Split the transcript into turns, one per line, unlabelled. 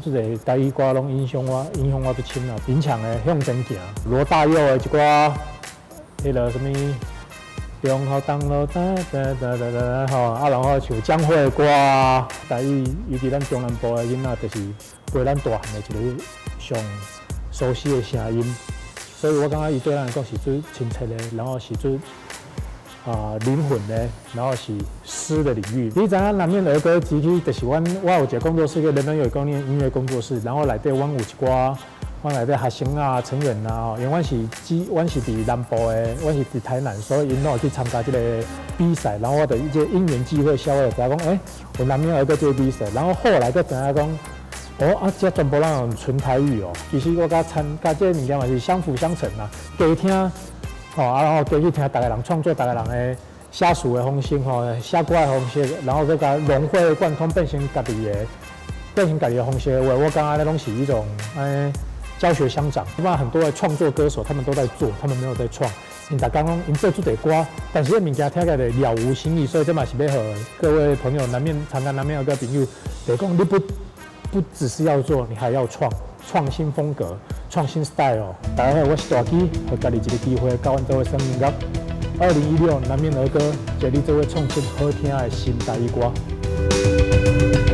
足濟台語歌攏影響我，影響我足深啊。林強的《向前行》，羅大佑的一寡，彼个啥物，中學當路噠噠噠噠噠吼，啊，然後像江蕙的歌啊，台語，尤其咱中南部的囡仔，就是陪咱大漢的一个上熟悉的聲音，所以我感覺伊對咱來講是最親切的，然後是最靈魂的，然後是詩的領域。你知影南面兒歌其實就是阮，我有一個工作室叫人人有功練音樂工作室，然後內底阮有一寡，阮內底學生啊、成員啊，因為阮是只，阮是佇南部的，阮是佇台南，所以𪜶攏有去參加這個比賽，然後我就這個因緣際會下，我就知影講，欸，有南面兒歌這個比賽，然後後來才知影講，哦啊，這全部攏用純台語哦。其實我佮參佮這個物件嘛是相輔相成啦，加聽。吼啊，然後加去聽逐个人創作，逐个人的寫詞的方式，吼，寫歌的方式，然後閣共融會貫通，變成家己的方式的話，我感覺那攏是一種教學相長。一般很多的創作歌手，他們都在做，他們沒有在創。𪜶逐工攏𪜶做出濟歌，但是這物件聽起來了無新意，所以這嘛是欲予各位朋友，南面參加南面兒歌朋友，就是講你不只是要做，你還要創。創新風格、創新 style。大家好，我是大基，予家己一个機會，佮阮做伙耍音樂。2016南面兒歌，一个你做伙創出好聽的新台語歌。